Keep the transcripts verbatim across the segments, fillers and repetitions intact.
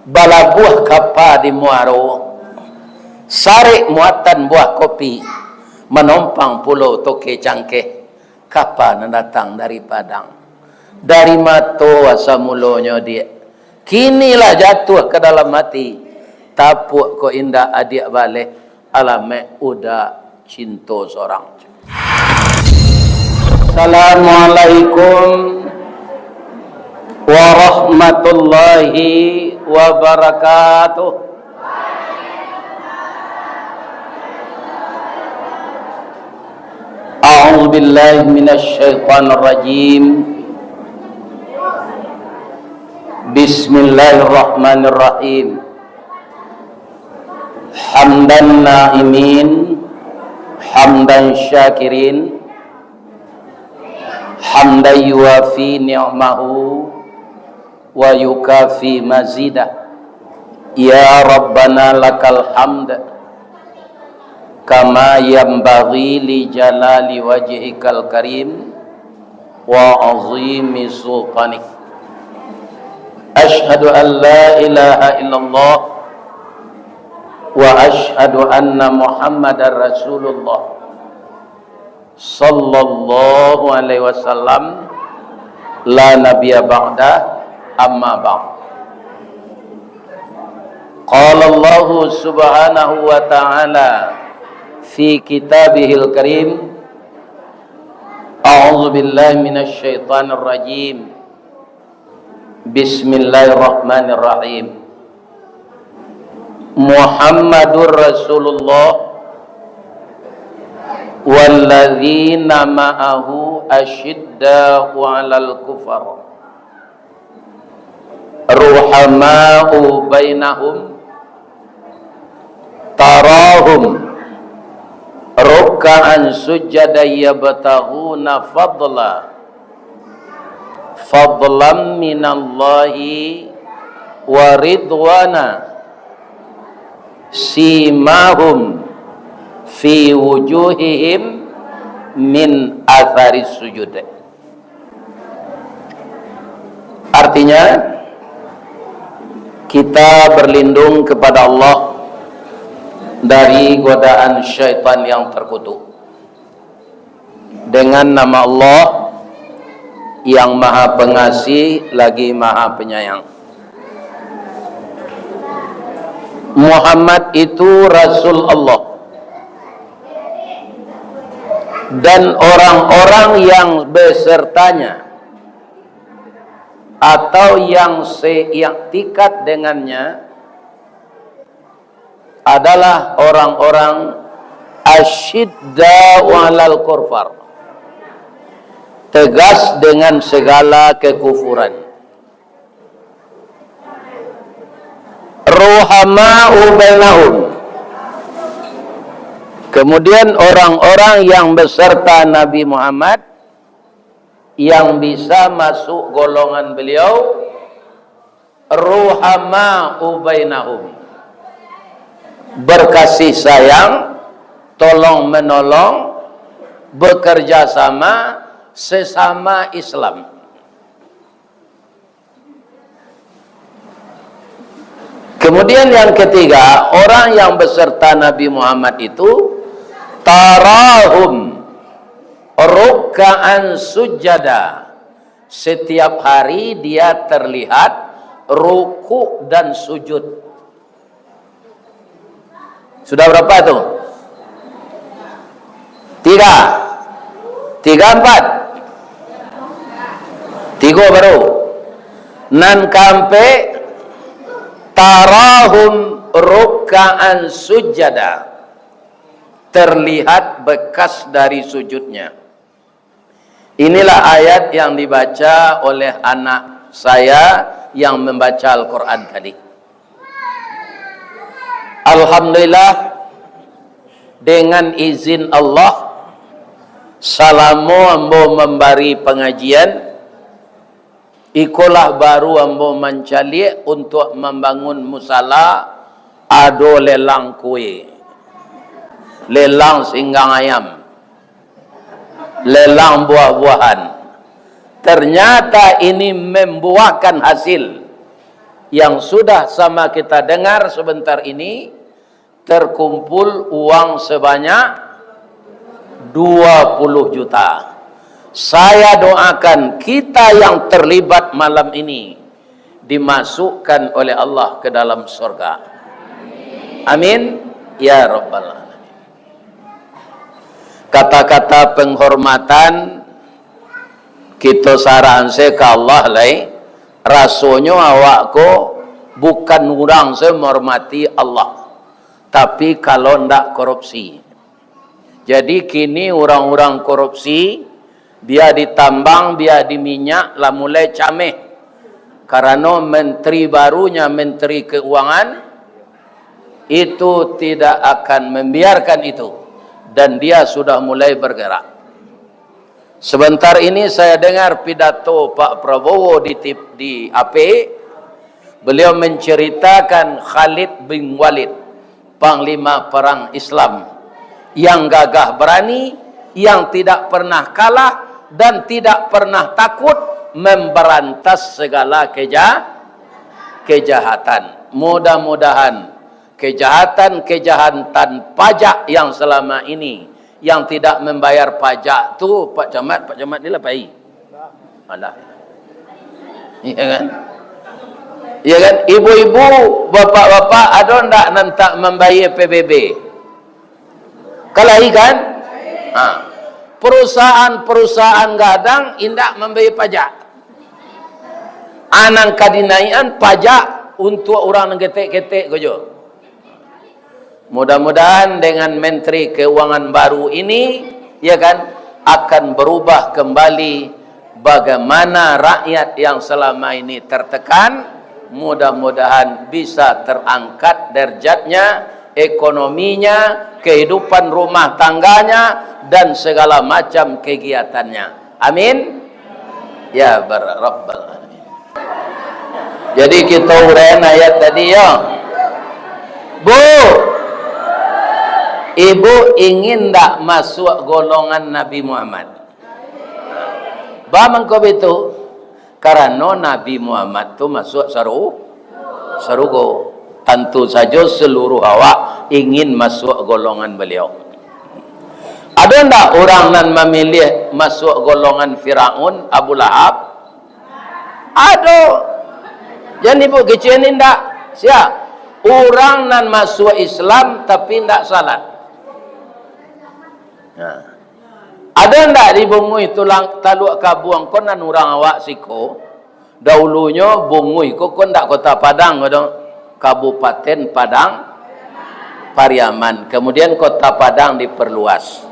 Balabuah kapa di muaro, sarek muatan buah kopi, manompang pulo toke cangkeh, kapa nan datang dari Padang. Dari mato asa mulonyo, Diak. Kini lah jatuah ka dalam ati. Tapuak ko indak adiak baleh, alamek uda cinto sorang. Assalamualaikum warahmatullahi wabarakatuh. A'udzubillahi minasyaitonirrajim. Bismillahirrahmanirrahim. Hamdan na'imin, hamdan syakirin, hamdan yuwafi ni'mahu, wa yukafi mazidah. Ya Rabbana lakal hamd, kama yanbaghi li jalali wajhikal karim, wa azimi sultanik. Asyhadu an la ilaha illallah, wa asyhadu anna Muhammadar Rasulullah, sallallahu alaihi wasallam, la nabiyya ba'dah, amma ba'd. Qala Allahu subhanahu wa ta'ala fi kitabihil karim, a'udzu billahi minasy syaithanir rajim. Bismillahirrahmanirrahim. Muhammadur Rasulullah walladzina ma'ahu asyidda'u 'alal kufar, ruhama'u bainahum, tarahum ruk'an sujjadan yabtaghuna fadla, fadlan minallahi wa ridwana, simahum fi wujuhihim min atharis sujud. Artinya, kita berlindung kepada Allah dari godaan syaitan yang terkutuk. Dengan nama Allah yang Maha Pengasih lagi Maha Penyayang. Muhammad itu Rasul Allah, dan orang-orang yang besertanya atau yang seiktikad dengannya adalah orang-orang asyidda'u 'alal kufar, tegas dengan segala kekufuran. Ruhama'u bainahum. Kemudian orang-orang yang beserta Nabi Muhammad yang bisa masuk golongan beliau, ruhama'u bainahum, berkasih sayang, tolong menolong, bekerja sama, sesama Islam. Kemudian yang ketiga, orang yang beserta Nabi Muhammad itu, tarahum ruk'an sujada. Setiap hari dia terlihat rukuk dan sujud. Sudah berapa tu? Tiga. Tiga, empat. Tigo baru. Nan kaampek, tarahum ruk'an sujada. Terlihat bekas dari sujudnya. Inilah ayat yang dibaca oleh anak saya yang membaca Al-Quran tadi. Alhamdulillah, dengan izin Allah, salamo ambo mambari pangajian, ikolah baru ambo mancaliak untuak mambangun musala, ado lelang kue, lelang singgang ayam, lelang buah-buahan. Ternyata ini membuahkan hasil. Yang sudah sama kita dengar sebentar ini, terkumpul uang sebanyak dua puluh juta. Saya doakan kita yang terlibat malam ini dimasukkan oleh Allah ke dalam surga. Amin, ya rabbal alamin. Kata-kata penghormatan kito sarahan se ka Allah lai. Rasonyo awak ko bukan urang se menghormati Allah, tapi kalau ndak korupsi. Jadi kini urang-urang korupsi, bia di tambang, bia di minyak, lah mulai cameh. Karano menteri barunyo, menteri keuangan, itu tidak akan membiarkan itu, dan dia sudah mulai bergerak. Sebentar ini saya dengar pidato Pak Prabowo di tip-, di A P, beliau menceritakan Khalid bin Walid, panglima perang Islam, yang gagah berani, yang tidak pernah kalah, dan tidak pernah takut memberantas segala keja-, kejahatan. Mudah-mudahan kejahatan-kejahatan pajak yang selama ini, yang tidak membayar pajak tu, Pak Camat, Pak Camat ni lah pai. Alah. Iya kan? Iya kan? Ibu-ibu, bapak-bapak, ado ndak nan tak mambayar P B B? Kan lai kan? Ha. Perusahaan-perusahaan gadang indak mambayar pajak. Anang ka dinaikan pajak untuak urang nan ketek-ketek ko jo. Mudah-mudahan dengan Menteri Keuangan baru ini, ya kan, akan berubah kembali bagaimana rakyat yang selama ini tertekan. Mudah-mudahan bisa terangkat derajatnya, ekonominya, kehidupan rumah tangganya, dan segala macam kegiatannya. Amin. Ya bar-, Rabbal Alamin. Jadi, kita uraian ayat tadi, ya. Bu, ibu ingin ndak masuk golongan Nabi Muhammad? Ba mangko bitu, karano Nabi Muhammad tu masuk saru-, sarugo. Tantu sajo seluruh awak ingin masuk golongan beliau. Ado ndak urang nan mamilih masuk golongan Firaun, Abu Lahab? Ado. Jan ibu kecek ni ndak? Sia? Urang nan masuk Islam tapi ndak salat. Nah. Ado ndak di Bunguih Tulang, Taluk Kabuang ko nan urang awak siko? Daulunyo Bunguih ko, ko ndak Kota Padang ko doh, Kabupaten Padang Pariaman. Kemudian Kota Padang diperluas.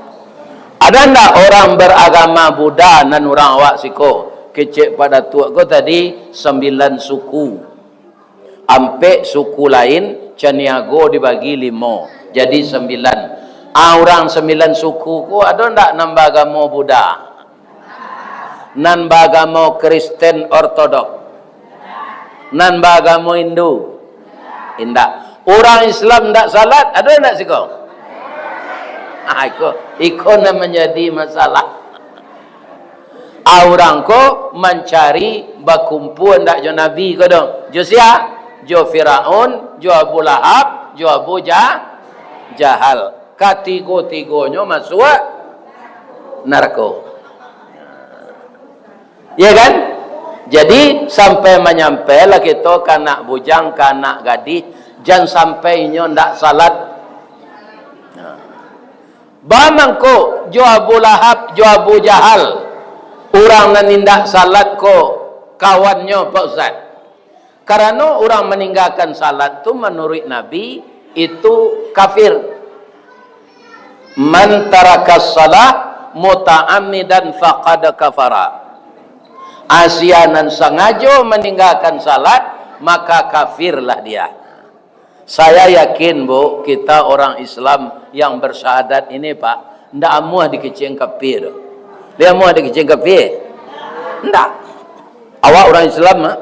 Ada ndak orang beragama Buddha nan urang awak siko? Kecek Pak Datuak ko tadi, sambilan suku. Ampek suku lain, Caniago dibagi limo, jadi sambilan. Ah, urang sambilan suku ko ado ndak nan baagamo Buddha? Nan baagamo Kristen Ortodok? Nan baagamo Hindu? Indak. Urang Islam ndak salat, ado ndak siko? Ah, iko, iko nan manjadi masalah. Ah, urang ko mancari bakumpua ndak jo Nabi ko doh. Jo sia? Jo Firaun, jo Abu Lahab, jo Abu Ja-, Jahal. Katigo-tigonyo masuak narako. Ya kan? Jadi, sampai manyampai lah kito ka anak bujang, ka anak gadih, jan sampai inyo ndak salat. Nah. Ba mangko jo Abu Lahab, jo Abu Jahal, urang nan indak salat ko kawannyo, Pak Ustaz? Karano urang maninggakan salat tu, manuruik Nabi, itu kafir. "Man tarakas shalah muta'ammidan faqad kafara." Asia nan sangajo maninggakan salat, maka kafirlah dia. Saya yakin, Bu, kita orang Islam yang bersyahadat ini, Pak, ndak amuah dikecek kafir. Ndak amuah dikecek kafir? Ndak. Awak orang Islam, ha?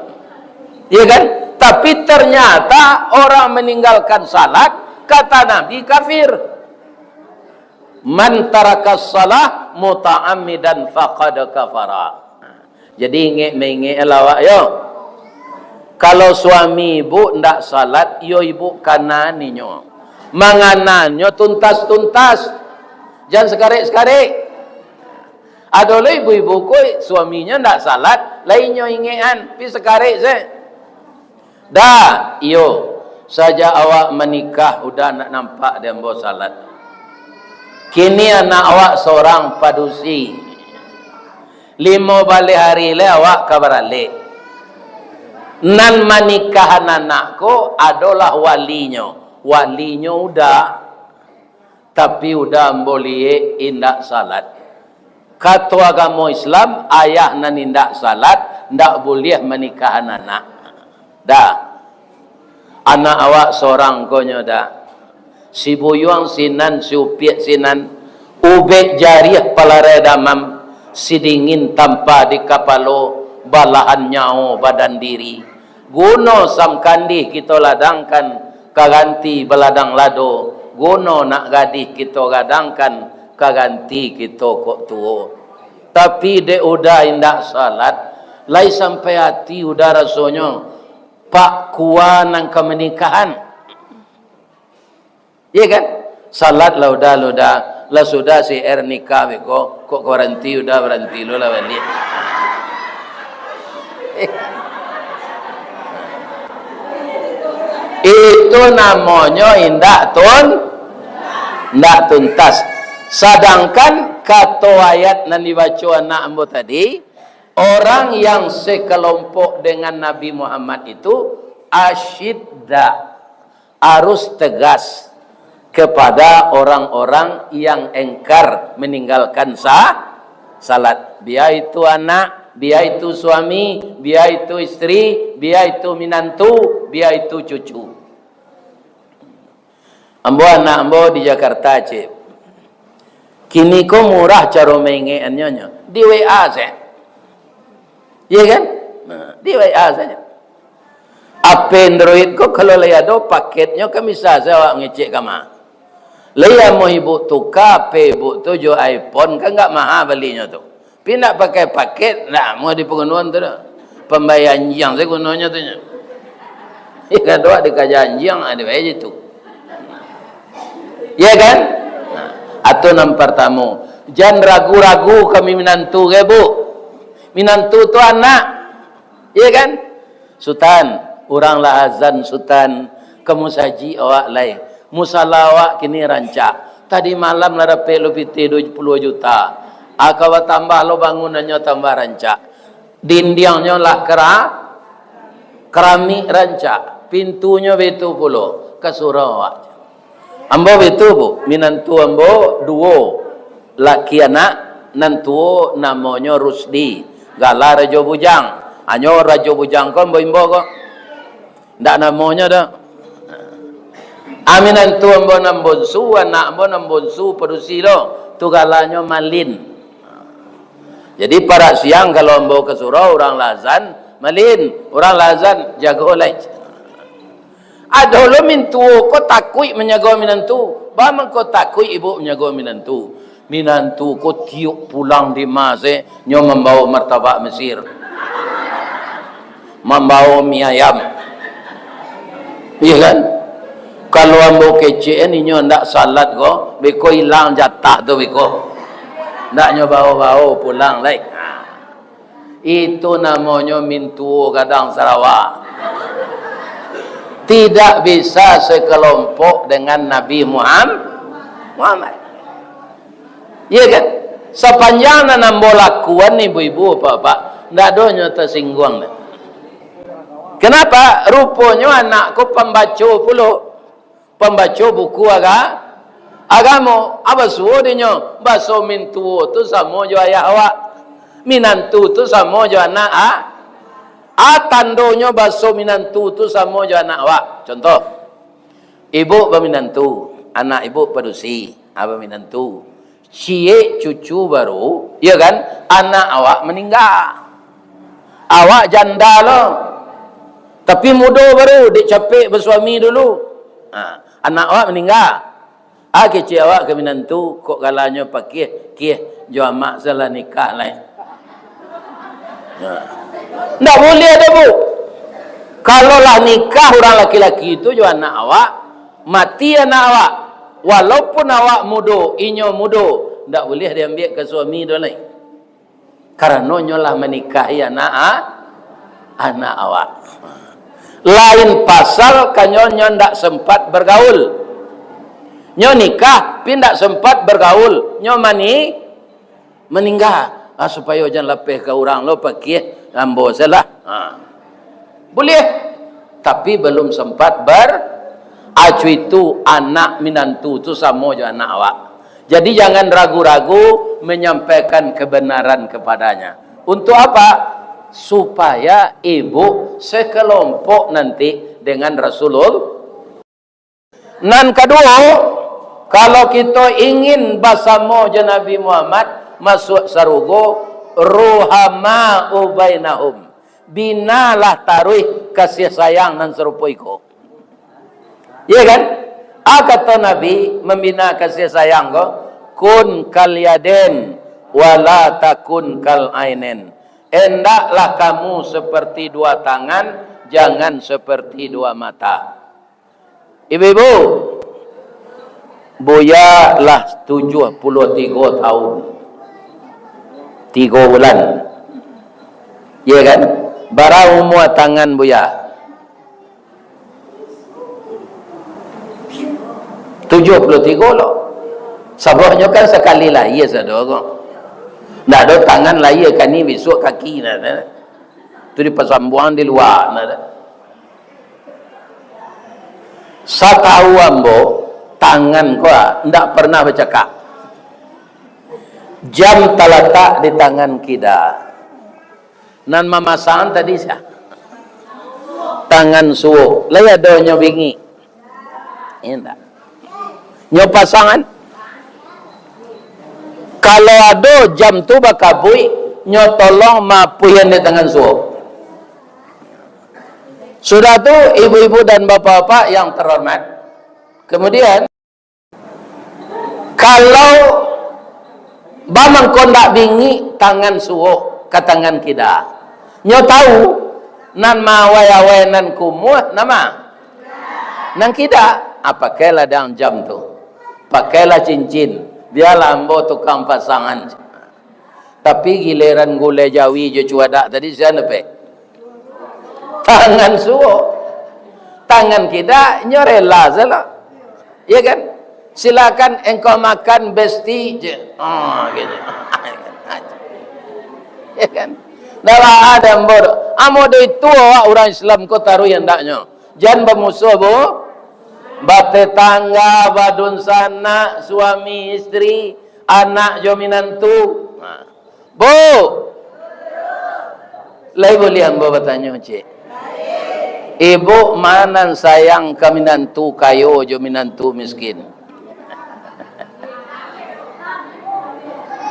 Iya kan? Tapi ternyata orang meninggalkan salat, kata Nabi, kafir. "Man tarakas shalah muta'ammidan faqad kafara." Jadi, ingek maingek lah awak, yo. Kalau suami ibu ndak salat, iyo ibu kanaan inyo. Manganannyo tuntas-tuntas. Jan sakarek-sakarek. Ado lo ibu-ibu ko suaminyo ndak salat, lai inyo ingekan, pi sakarek se. Dah, iyo. Sajak awak manikah, udah ndak nampak di ambo salat. Kini anak awak sorang padusi. Limo baleh ari lai awak ka baralek. Nan manikahan anak ko adolah walinyo. Walinyo udah, tapi udah ambo liek indak salat. Kato agamo Islam, ayah nan indak salat, ndak buliah manikahan anak. Dah. Anak awak sorang ko nyo dah. Si buyuang sinan, si upiak sinan, ubek jariah palarai damam, si dingin tampa di kapalo, balahan nyawo badan diri. Guno sangkandih kito ladangkan, ka ganti baladang lado, guno nak gadih kito gadangkan, ka ganti kito kok tuo. Tapi dek udah indak salat, lai sampai ati udah rasonyo, Pak Kua nan ka manikahan. Iya kan? Salat lah udah, lah udah. Lah sudah si er nikah beko, kok ka baranti, udah baranti lo lah baliak. Itu namonyo indak tun-, indak tuntas. Sadangkan kato ayat nan dibaco anak ambo tadi, orang yang sekelompok dengan Nabi Muhammad itu asyidda, harus tegas kepada orang-orang yang engkar meninggalkan sa-, salat. Bia itu anak, bia itu suami, bia itu istri, bia itu minantu, bia itu cucu. Ambo, anak ambo di Jakarta, cek. Kini ko murah caro maingekannyo nyo. Di W A saja. Iya kan? Nah, di W A saja. H P Android ko kalau lai ado paketnyo kan bisa saja awak ngecek ka ma. Lai amuah ibu tuka H P ibu tu jo iPhone kan nggak maha balinyo tu. Tapi ndak pakai paket, ndak amuah di Pagunuan tu doh. Pambayar anjiang saja gunonyo tu nyo. Iya kan, doh dikaja anjiang, ah, dibayar je tu. Iya kan? Nah, atau nan partamo, jan ragu-ragu kami minantu gai, Bu. Minantu tu anak. Iya kan? Sutan, urang lah azan, Sutan, ka musajik awak lai. Musala awak kini rancak. Tadi malam lah dapek lo pitih duo puluah juta. Ah, ka batambah lo bangunannyo tambah rancak. Dindiangnyo lah kera-, keramik rancak. Pintunyo baitu pulo. Ka surau awak. Ambo baitu, Bu, minantu ambo duo, laki anak, nan tuo namonyo Rusdi, gala Rajo Bujang. Hanyo Rajo Bujang ko ambo imbau ko. Ndak namonyo doh. Ah, minantu ambo nan bonsu, anak ambo nan bonsu padusi lo, tu galanyo Malin. Jadi parak siang kalau ambo ka surau, urang lah azan, Malin, urang lah azan, jago lai. Ado lo mintuo ko takuik manjago minantu. Ba mangko takuik ibu manjago minantu. Minantu ko tiok pulang di ma se, nyo mambawo martabak Mesir. Mambawo mi ayam. Iya kan? Kalau ambo kecek an, inyo ndak salat ko, beko ilang jatah tu beko. Ndak nyo bawo-bawo pulang lai. Itu namonyo mintuo gadang sarawa. Tidak bisa sekelompok dengan Nabi Muham-, Muhammad. Iya kan? Sapanjang nan ambo lakuan, ibu-ibu, bapak-bapak, ndak ado nyo tasingguang doh. Kenapa? Ruponyo anak ko pambaco pulo. Pambaco buku aga-, agamo. Apo suo dinyo? Baso mintuo tu samo jo ayah awak. Minantu tu samo jo anak a-, a, tandonyo baso minantu tu samo jo anak awak. Contoh, ibu baminantu, anak ibu padusi, a, baminantu. Ciek cucu baru, iyo kan, anak awak maningga. Awak janda lo. Tapi mudo baru, dek capek basuami dulu. Ha, anak awak maningga. Ah, kecek awak ka minantu, kok galanyo pakiah, kiah jo amak salah nikah lai. Ha. Ndak buliah doh, Bu. Kalau lah nikah urang laki-laki tu jo anak awak, mati anak awak, walaupun awak mudo, inyo mudo, ndak buliah diambiak ka suami tu lai. Karano nyo lah manikahi anak a-, anak awak. Lain pasal kanyo nyo ndak sempat bergaul. Nyo nikah, pi ndak sempat bergaul. Nyo mani-, maningga. Ah, supayo jan lapeh ka urang lo pakiah ambo salah. Ha. Buliah. Tapi belum sempat ber-, acu itu anak minantu tu samo jo anak awak. Jadi jangan ragu-ragu menyampaikan kebenaran kepadanya. Untuk apa? Supaya ibu sekelompok nanti dengan Rasulullah. Nan kaduo, kalau kito ingin basamo jo Nabi Muhammad masuak sarugo, ruhama'u bainahum, binalah taruih kasih sayang nan sarupo iko. Iya kan? A kato Nabi mambina kasih sayang ko, "Kun kal yadain, wala takun kal ainain." Endaklah kamu seperti dua tangan, jangan seperti dua mata. Ibu-ibu, Buya lah tujuh puluh tigo tahun, tigo bulan. Iya kan? Bara umua tangan Buya? Tujuh puluh tigo lo. Sababnyo kan sakali lahia sado ko. Ndak ado tangan lahia kini, bisuak kaki, nah, nah. Tu dipasambuang di lua, nah, nah. Satau ambo, tangan ko, ah, ndak pernah bacakak. Jam talatak di tangan kida. Nan mamasang tadi sia? Tangan suok. Lai ado nyo bingik? Indak. Nyo pasangan. Kalau ado jam tu bakabuik, nyo tolong maapuihan di tangan suok. Sudah tu, ibu-ibu dan bapak-bapak yang terhormat, kemudian, kalau bamangko ndak bingik tangan suok ka tangan kida, nyo tahu nan maawai-awai nan kumuah nama? Nan kida. Ah, pakailah dang jam tu. Pakailah cincin. Bialah ambo tukang pasangan. Tapi giliran gulai jawi jo cuadak tadi, sia nan dapek? Tangan suok. Tangan kida, nyo rela salah. Ya kan? "Silakan engkau makan, Besti," je. Ah, gitu. Ya kan? Dah lah ada ambo. Ambo dari tu awak urang Islam ko taruih andaknyo. Jan bamusuah, Bu. Batetangga, badunsanak, suami istri, anak jo minantu. Nah. Bu, lai buliah ambo batanyo, Cik? Ibu ma nan sayang ka minantu kayo jo minantu miskin?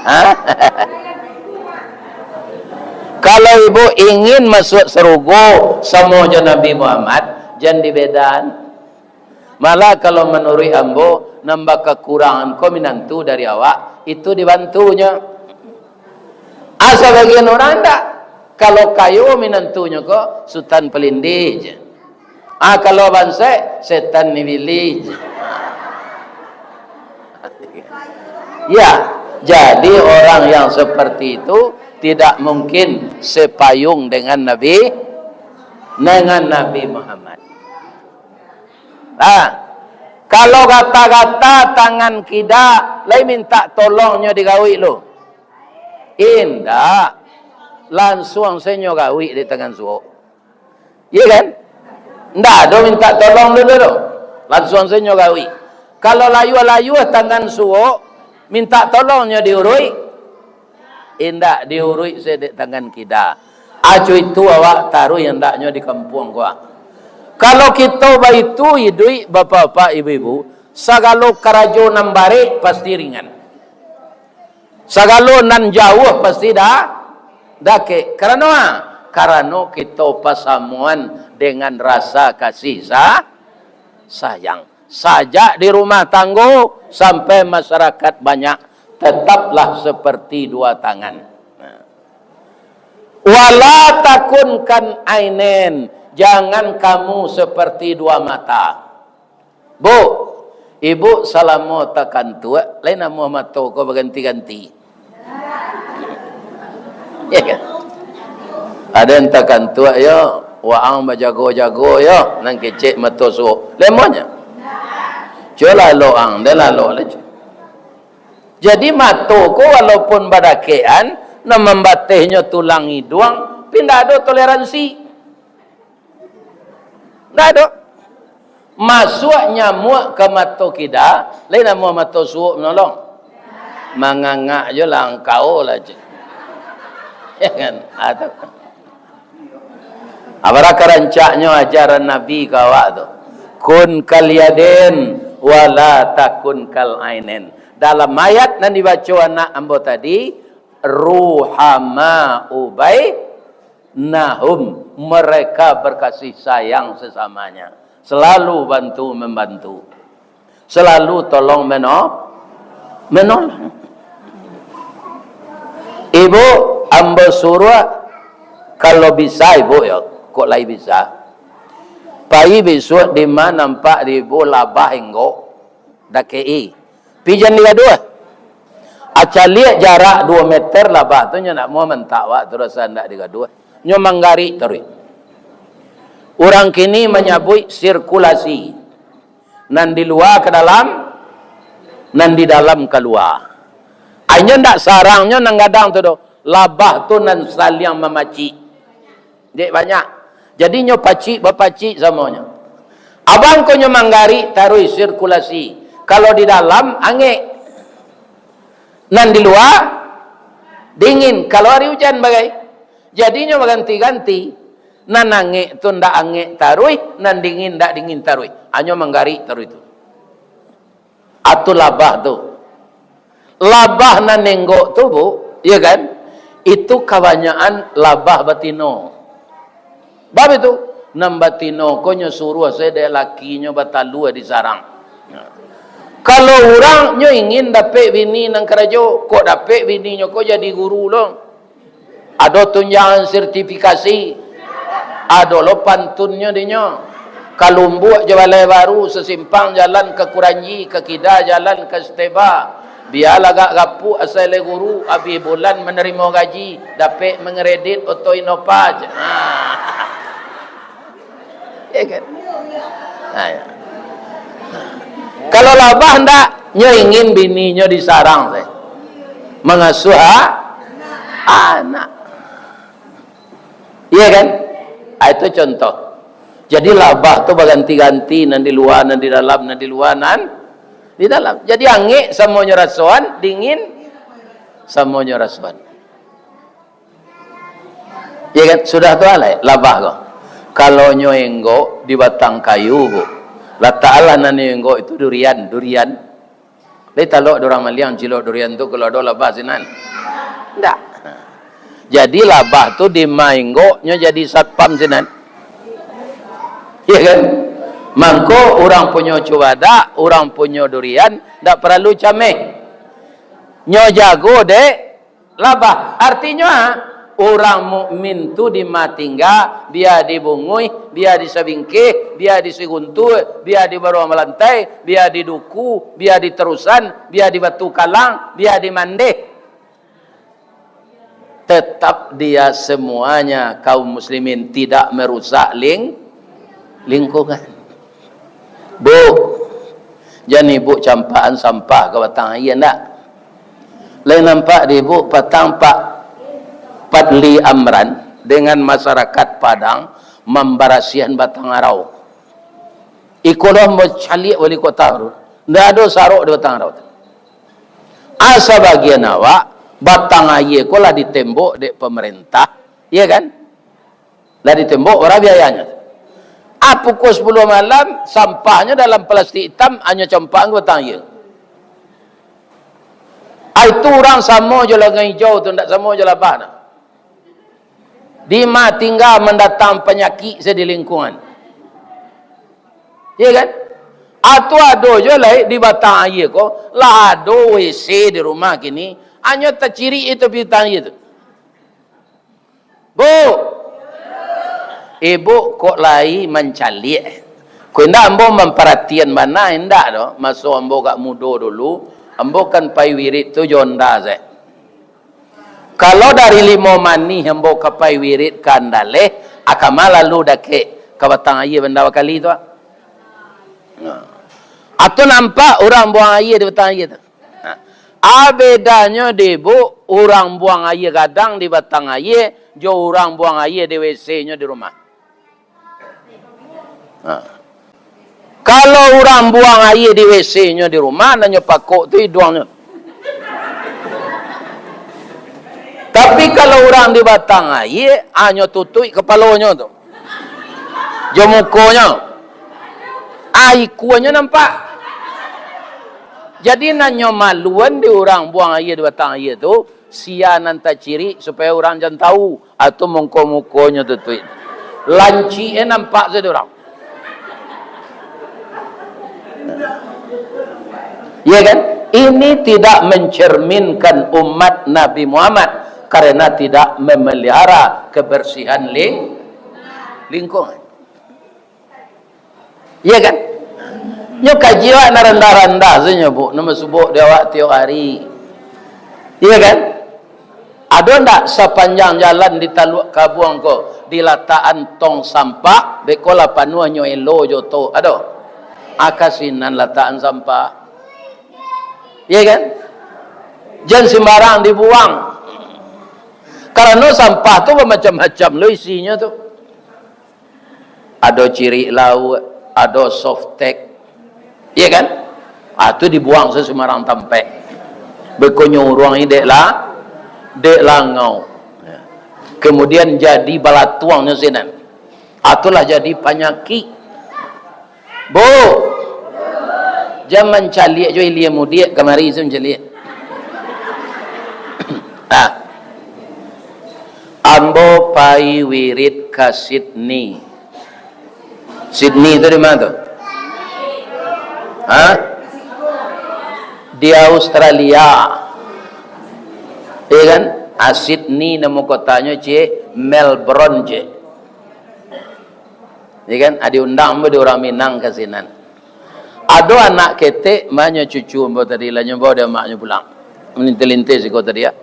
Ha? Kalau ibu ingin masuak sarugo samo jo Nabi Muhammad, jan dibedaan. Malah kalau manuruik ambo, nan bakakurangan ko minantu dari awak, itu dibantunyo. Ah, sabagian urang ndak. Kalau kayo minantunyo ko, Sutan Palindih je. Ah, kalau bansaik, Setan Nibilih je. Ya, jadi orang yang seperti itu tidak mungkin sepayung dengan Nabi, dengan Nabi Muhammad. Nah, kalau gata-gata tangan kida, lai mintak tolong nyo digawik lo? Indak. Lansuang se nyo gawik dek tangan suok. Iya kan? Ndak ado mintak tolong dulu tu. Lansuang se nyo gawik. Kalau layua-layua tangan suok, mintak tolong nyo diuruik? Indak, diuruik se dek tangan kida. Acu itu awak taruih andaknyo di kampuang ko. Kalau kito baitu iduik, bapak-bapak, ibu-ibu, sagalo karajo nan barek pasti ringan. Sagalo nan jauah pasti da-, dakek. Karano a? Karano kito pasamoan dengan rasa kasih sa-, sayang. Sajak di rumah tanggo sampai masyarakat banyak, tetaplah seperti dua tangan. Nah. Wala takun kal ainain, Jangan kamu seperti dua mata. Bu, ibu salamo takantuak, lai namuah mato ko baganti-ganti. Ya kan? Ado nan takantuak yo, waang bajago-jago yo, nan kecek mato suok. Lemonyo. Cubo lalok ang, den lalok lah, cubo. Jadi mato ko walaupun badakekan, nan mambatehnyo tulang iduang, tapi ndak ado toleransi. Ndak ado. Masuak nyamuak ka mato kida, lai namuah mato suok manolong. Mangangak jo lah angkau lah, cek. Ya kan? Ah, tu. Apalah karancaknyo ajaran Nabi ka awak tu. Kun kal yadain wala takun kal ainain. Dalam ayat nan dibaco anak ambo tadi, ruhama'u bainahum, mereka berkasih sayang sesamanya, selalu bantu membantu, selalu tolong meno-, menolong. Ibu, ambo suruah, kalau bisa ibu yo, kok lai bisa, pai bisuak di ma nampak di ibu labah inggok, dakek-i. Pi jan digaduah. Acaliak jarak duo meter labah tu, nyo nak muah mantak wak tu rasa ndak digaduah. Nyo manggarik taruih. Urang kini manyabuik sirkulasi. Nan di lua ka dalam, nan di dalam ka lua. Inyo ndak sarangnyo nan gadang tu doh. Labah tu nan saliang mamacik. Dek banyak. Jadi nyo pacik bapacik samonyo. Abang ko nyo manggarik taruih sirkulasi. Kalau di dalam angek, nan di lua dingin. Kalau ari ujan bagai, jadi nyo baganti-ganti. Nan angek tu ndak angek taruih, nan dingin ndak dingin taruih. Hanyo manggarik taruih tu. Atu labah tu. Labah nan nenggok tu, Bu, ya kan? Itu kabanyakan labah batino. Bab itu, nan batino ko nyo suruah sajo dek lakinyo batalua di sarang. Kalau urang nyo ingin dapek bini nan karajo, kok dapek bininyo ko jadi guru lo. Ado tunjangan sertifikasi, ado lo pantunnyo dinyo. Ka Lumbuk jo Balai Baru, sasimpang jalan ka Kuranji, ka kida jalan ka Steba. Bia lah agak gapuak asai lai guru, abih bulan manarimo gaji, dapek mangeredit oto Innova. Ha. Ya kan? Nah, ya. Nah. Kalau labah ndak, nyo ingin bininyo disarang sajo. Mangasuah a-, anak. Iya kan? Ah, itu contoh. Jadi labah tu baganti-ganti, nan di lua, nan di dalam, nan di lua, nan di dalam. Jadi angek samonyo rasoan, dingin samonyo rasoan. Ya kan? Sudah tu alai, labah ko. Kalau nyo enggok di batang kayu, Bu. Latak alah nan nyo enggok itu durian, durian. Lai talok dek urang maliang cilok durian tu, kalau ado labah sinan? Ndak. Jadi labah tu di ma enggok nyo jadi satpam sinan. Ya kan? Mangko urang punyo cubadak, urang punyo durian, ndak paralu cameh. Nyo jago dek labah. Artinyo, ah, urang mukmin tu di ma tingga, bia dibunguih, bia disabingkeh, bia disiguntur, bia dibaruah malantai, bia diduku, bia diterusan, bia dibatu kalang, bia dimandeh. Tetap dia semuanya kaum muslimin tidak merusak ling-, lingkungan. Bu, jan ibu campakan sampah ka batang aia, ndak? Lai nampak di ibu patang Pak Fadli Amran dengan masyarakat Padang mambarasiahan Batang Arau? Iko lah ambo caliak wali kota tu. Ndak ado sarok di Batang Arau tu. Asa bagian awak, batang aia ko lah ditembok dek pemerintah, iya kan? Lah ditembok bara biayanyo. Ah, pukul sapuluah malam, sampahnyo dalam plastik itam, hanyo campakan ka batang aia. Ah, itu urang samo jo langai ijau tu, ndak samo jo labah tu. Di ma tingga mandatang panyakik se di lingkungan. Iya kan? Atau ado jo lai di batang aia ko, lah ado W C di rumah kini, hanyo tacirik itu batang aia tu. Bu, Ibuk kok lai mancaliak. Ko indak ambo mamparatian bana, indak doh. Maso ambo agak mudo dulu, ambo kan pai wirid tu jo onda se. Kalau dari Limo Manih ambo ka pai wirid ka Andaleh, a kama lalu dakek ka Batang Aia banda bakali tu, ah. Nah. Atau nampak urang buang aia di Batang Aia tu? Nah. A bedanyo di ibuk, urang buang aia gadang di Batang Aia, jo urang buang aia di W C-nyo di rumah. Ha. Kalau urang buang aia di W C-nyo di rumah, nan nyo pakok tu iduangnyo. Tapi kalau urang di Batang Aia, hanyo tutuik kapalonyo tu. Jo mukonyo. Ah, ikuanyo nampak. Jadi, nan nyo maluan di urang buang aia di Batang Aia tu, sia nan tacirik, supayo urang jan tahu, atau muko-mukonyo tutuik. Lancik e nampak sajo urang. Ya kan? Ini tidak mencerminkan umat Nabi Muhammad karena tidak memelihara kebersihan ling-, lingkungan. Iya kan? Nyo kaji awak nan randah-randah sajo, Bu, nan basubo di awak tiok hari. Iya kan? Ado ndak sapanjang jalan di Taluak Kabuang ko, dilatakan tong sampah, beko lah panuah nyo elo jo tu? Ado? A ka sinan latakan sampah. Iya kan? Jan sembarang dibuang. Karano sampah tu bamacam-macam lo isinyo tu. Ado cirik lauak, ado softtek. Iya kan? Ah, tu dibuang sasumarang tampek. Beko nyo uruang ni dek la-, dek langau. Kemudian jadi balatuangnyo sinan. Ah, tu lah jadi panyakik. Bu, jan mancaliak jo ilia mudiak kamari tu mancaliak. Ah. Ambo pai wirid ka Sydney. Sydney tu di ma tu? Ha? Di Australia. Iya kan? Ah, Sydney namo kotanyo, ciek, Melbourne, ciek. Iya kan? Ah, diundang ambo dek urang Minang ka sinan. Ado anak ketek, ma nyo cucu ambo tadi, lah nyo bao dek amaknyo pulang. Malintai-lintai siko tadi, ah.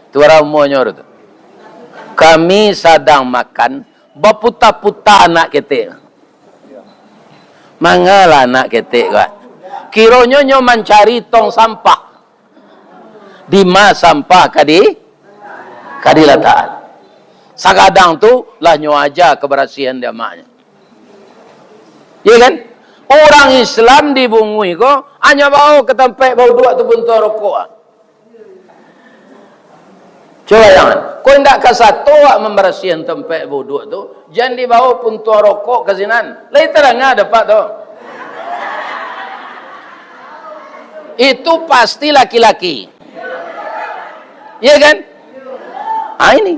Tu bara umuanyo tu. Kami sadang makan, baputa-puta anak ketek. Mangalah anak ketek ko? Kironyo nyo mancari tong sampah. Di ma sampah ka di, ka dilatakan. Sakadang tu lah nyo aja kabarasiahan di amaknyo. Iya kan? Urang Islam di Bunguih ko, hanyo bao ka tampek bauduak tu puntuang rokok ah. Cubo bayangkan, kok indak ka sato awak mambarasiahan tampek bauduak tu, jan dibao puntuang rokok ka sinan. Lai tadanga dapek tu. Itu pasti laki-laki. Iya kan? Ah, ini.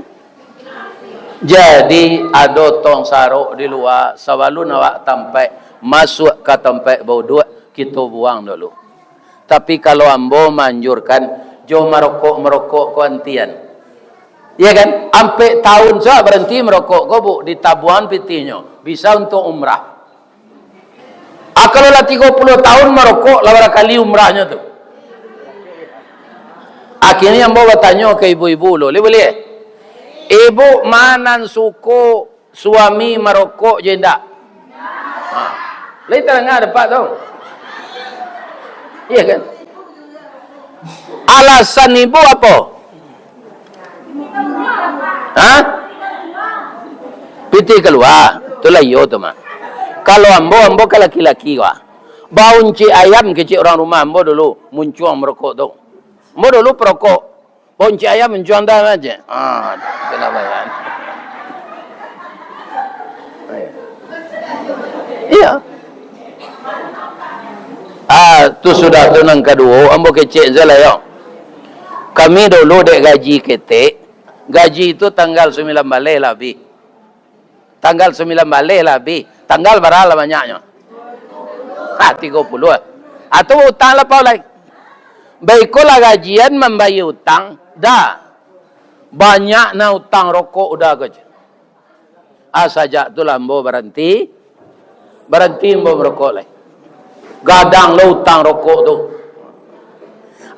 Jadi, ado tong sarok di lua, sabalun awak tampek, masuak ka tampek bauduak, kito buang dulu. Tapi kalau ambo maanjurkan, jo marokok-marokok ko antian. Iya kan? Ampek taun sa baranti marokok ko, Bu, ditabuang pitihnyo. Bisa untuak umrah. Ah, kalau lah tigo puluah taun marokok, lah barakali umrahnyo tu. Akhirnyo ambo batanyo ka ibu-ibu lo, boleh, boleh? Ibu, ma nan suko suami marokok jo indak? Ha. Lai tadanga dapek tu. Iya kan? Alasan ibu apo? Ha? Pitih kalua. Itulah iyo tu mah. Kalau ambo, ambo ka laki-laki ko. Bauncik ayam kecek urang rumah ambo dulu, muncuang marokok tu. Ambo dulu parokok. Boncik ayam mancuang dah, Mak, cek. Ah, itulah bayaan. Iya. Ah, tu sudah tu nan kaduo, ambo kecek se lah, yo. Kami dulu dek gaji ketek, gaji tu tanggal sambilan baleh lah abih. Tanggal sambilan baleh lah abih. Tanggal bara lah banyaknyo? Ha, tigo puluah. Atau utang lapau lai. Baikolah gajian mambayia utang. Dah. Banyak na utang rokok udah ko. Ah, sajak tu lah ambo baranti, baranti ambo marokok lai. Gadang lo utang rokok tu.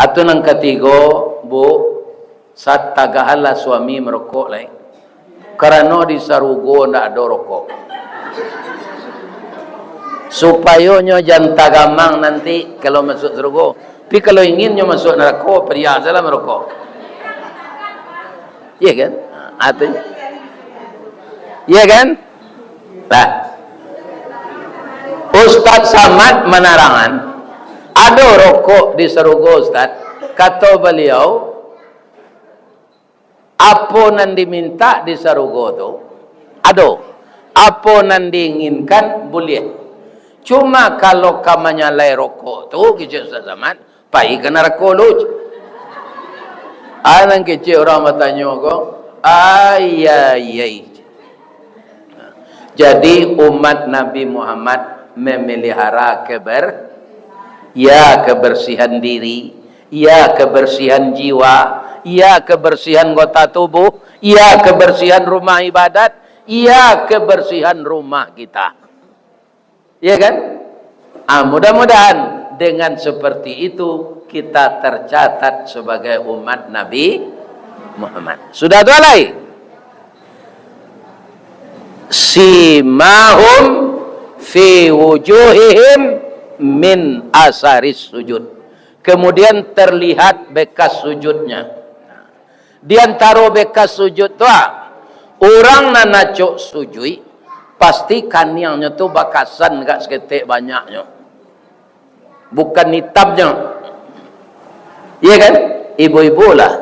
Atu nan katigo, Bu, satagahanlah suami marokok lai. Karano di sarugo ndak ado rokok. Supayo nyo jan tagamang nanti kalau masuak sarugo. Tapi kalau ingin nyo masuak narako, padiah salah marokok. Iya kan? Artinyo. Iya kan? Nah. Ustaz Samad manarangan, ado rokok di sarugo, Ustaz. Kato baliau, apo nan dimintak di sarugo tu, ado. Apo nan diinginkan, buliah. Cuma kalau ka manyalai rokok tu, kecek Ustaz Samad, pai ka narako lu. Ah, nan kecek urang batanyo ko, ayai. Jadi, umat Nabi Muhammad memelihara keber-, ya, kebersihan diri, ya, kebersihan jiwa, ya, kebersihan anggota tubuh, ya, kebersihan rumah ibadat, ya, kebersihan rumah kita. Ya kan? Ah, mudah-mudahan dengan seperti itu kita tercatat sebagai umat Nabi Muhammad. Sudah tu alai. Simahum fi wujuhihim min asaris sujud. Kemudian terlihat bekas sujudnya. Di antaro bekas sujud tu, ah, urang nan acok sujuik, pasti kaniangnyo tu bakasan agak saketek banyaknyo. Bukan itamnyo. Iya kan? Ibu-ibu lah.